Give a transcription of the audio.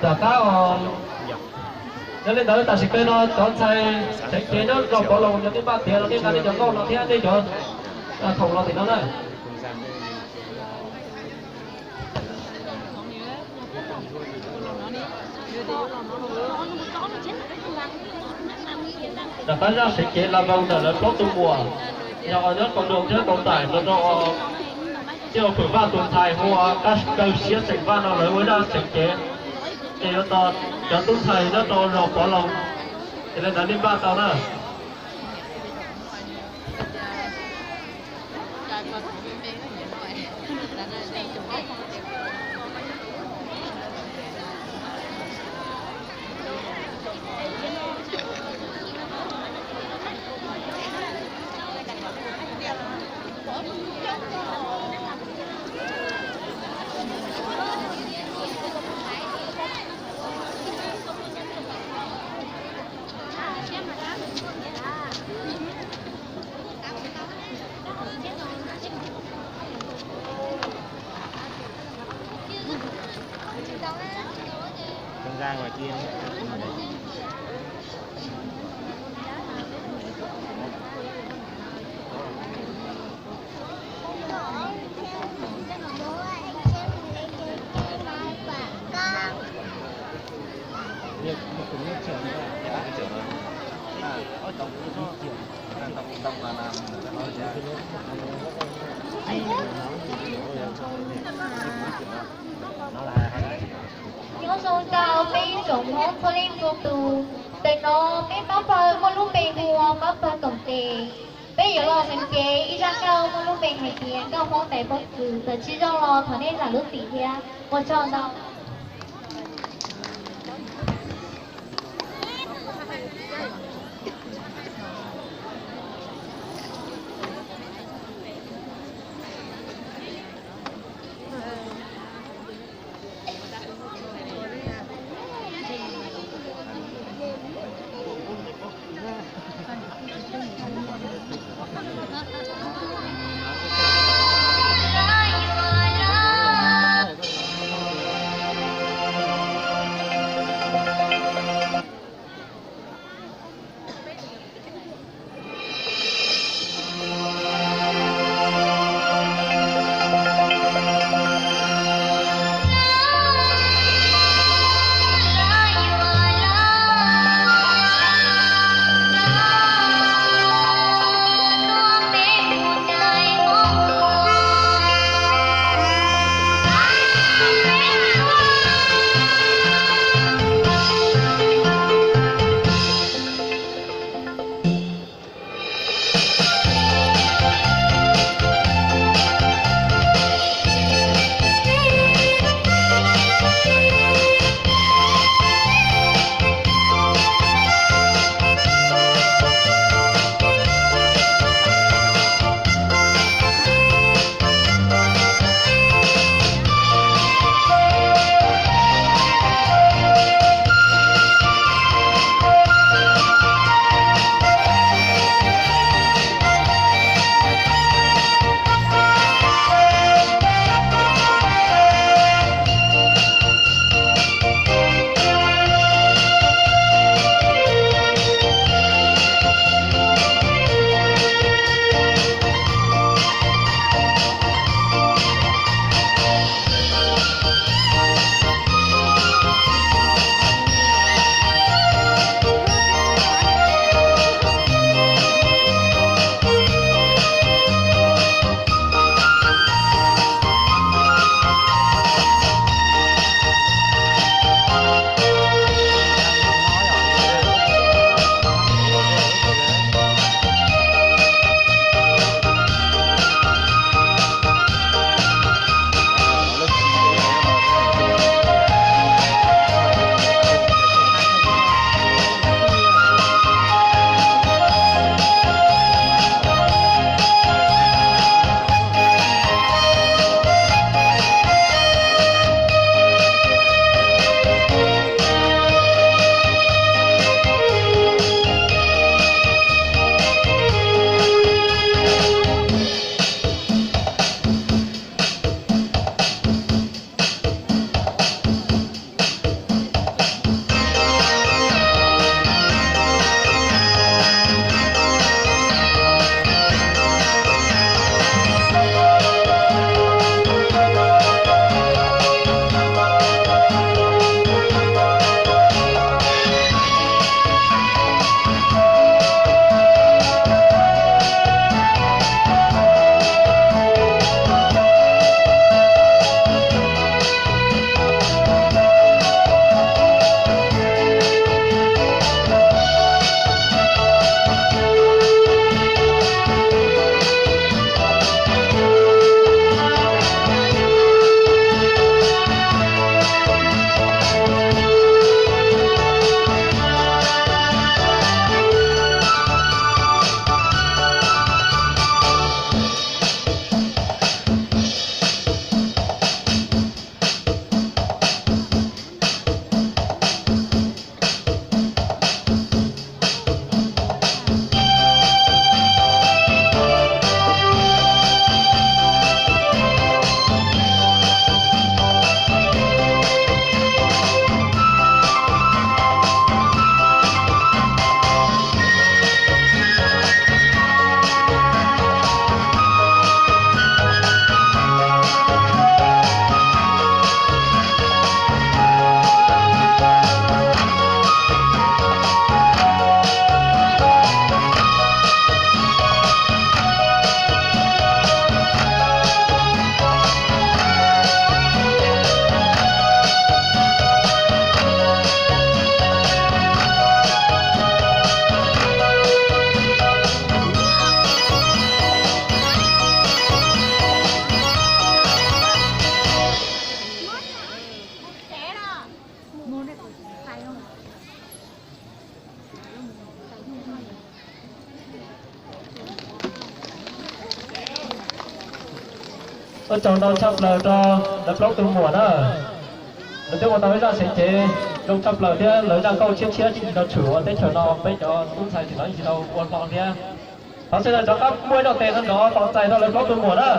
Rov qab os. Yog li ntawd tam sim peb no cov ntxhais tseem cev nyob zos Pov Loos cov nej npaj tiav los nej nqa nej cov nkauj no thiab nej cov thoom los tim no na. Rov qab zaj seev cev las voos ntawm lawv plaub tug muam, yog nyob Kaus Doos thiab Kaus Taim no rau Tij Ua Phwm Vaj tus ntxhais hu ua Kab Kaw Siab xeem Vaj no lawv ua zaj seev cev. Ces yuav tos cov tub ntxhais nyob rau zos Pov Loos, ces li ntawd nej npaj tau na. Nyob zoo rau peb ib tsoom Hmoob txhua leej txhua tus. Ntawm no peb pab pawg muaj lub npe hu ua pab pawg koom tes. Peb yuav los seev cev ib zaj nkauj muaj lub npe hais tias nkauj Hmoob tais pob kws. Txawm tsis zoo los thov nej zam lub txim thiab. Ua tsaug ntau. Ua tsaug ntau tshaj plaws rau lawv plaub tug muam na. Lawv twb ua tau ib zaj seev cev zoo tshaj plaws thiab lawv zaj nkauj tshiab tshiab tsis tau tshwm ua teb chaws no peb cov tub ntxhais tsis tau tsis tau ua hlo thiab. Thov sawv daws rov qab muab ib zaj tes nrov nrov tos txais rau lawv plaub tug muam na.